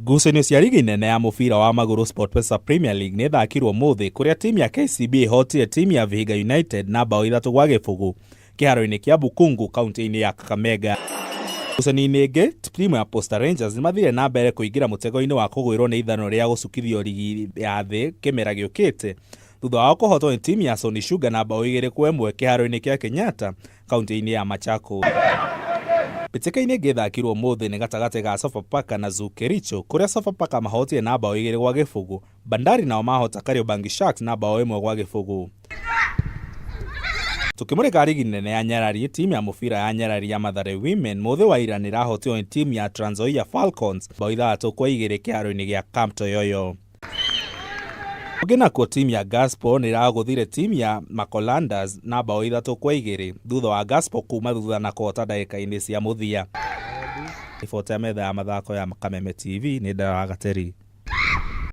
Ngucanio cia rigi nene ya mũbira wa magũrũ SportPesa Premier League nĩ ĩthakirwo ũmũthĩ kũrĩa timu ya KCB ĩhotire timu ya Vihiga United na bao 3-0 kĩharo-inĩ kĩa Bukungu kaunti-inĩ ya Kakamega. Ngucanio-inĩ ĩngĩ, timu ya Posta Rangers nĩmathire na mbere kũingĩra mũtego-inĩ wa kũgwĩrwo nĩ ithanwa rĩa gũcukithio rigi ya thĩ kĩmera gĩũkĩte thutha wao kũhotwo nĩ timu ya Sony Sugar na bao 2-1 kĩharo-inĩ kĩa Kenyatta kaunti-inĩ ya Machakos. Mbĩtĩka-inĩ ĩngĩ ĩthakirwo ũmũthĩ nĩ gatagatĩ ga Sofapaka na Zoo Kericho kũrĩa Sofapaka mahotire na bao 2-0, Bandari nao mahota Kariobangi Sharks na bao 1-0. Tũkĩmũrĩka rigi nene ya Nyarari, timu ya mũbira ya Nyarari ya Mathare Women mũthĩ wa ira nĩrahotirwo nĩ timu ya Trans Nzoia Falcons bao 6-2 kĩharo-inĩ gĩa Camp Toyoyo. Kũngĩ nakuo timu ya Gaspo nĩragũthire timu ya Macolanders na bao 3-2 thutha wa Gaspo kuma thutha na kũhota ndagĩka-inĩ cia mũthia. Riboti ya metha ya mathako ya Kameme TV nĩ Ndara Gateri.